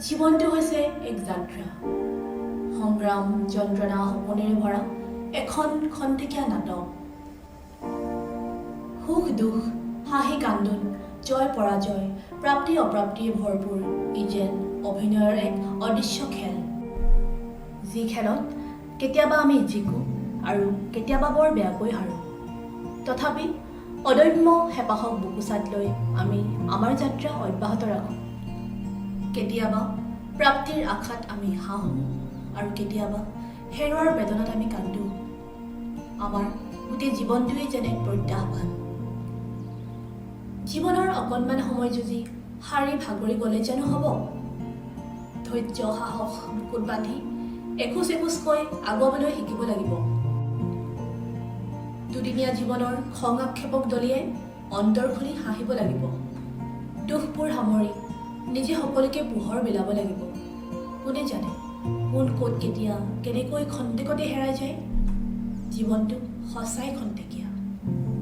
জীৱনটো হৈছে এক যাত্ৰা, সংগ্ৰাম, যন্ত্ৰণা, সপোনেৰে ভৰা এখন খন্তেকীয়া নাটক। সুখ দুখ, হাঁহি কান্দোন, জয় পৰাজয়, প্ৰাপ্তি অপ্ৰাপ্তিৰে ভৰপূৰ ই যেন অভিনয়ৰ এক অদৃশ্য খেল, যি খেলত কেতিয়াবা আমি জিকোঁ আৰু কেতিয়াবা বৰ বেয়াকৈ হাৰোঁ। তথাপি অদম্য হেঁপাহক বুকুচাত লৈ আমি আমাৰ যাত্ৰা অব্যাহত ৰাখোঁ। কেতিয়াবা প্ৰাপ্তিৰ আশাত আমি হাঁহোঁ আৰু কেতিয়াবা হেৰুৱাৰ বেদনাত আমি কান্দোঁ। আমাৰ গোটেই জীৱনটোৱেই যেন এক প্ৰত্যাহ্বান। জীৱনৰ অকণমান সময় যুঁজি হাৰি ভাগৰি গ'লে জানো হ'ব? ধৈৰ্য, সাহস বুকুত বান্ধি এখোজ এখোজকৈ আগুৱাবলৈ শিকিব লাগিব। দুদিনীয়া জীৱনৰ খং আক্ষেপক দলিয়াই অন্তৰ খুলি হাঁহিব লাগিব। দুখবোৰ সামৰি নিজে সকলোকে পোহৰ বিলাব লাগিব। কোনে জানে কোন ক'ত কেতিয়া কেনেকৈ খন্তেকতে হেৰাই যায়। জীৱনটো সঁচাই খন্তেকীয়া।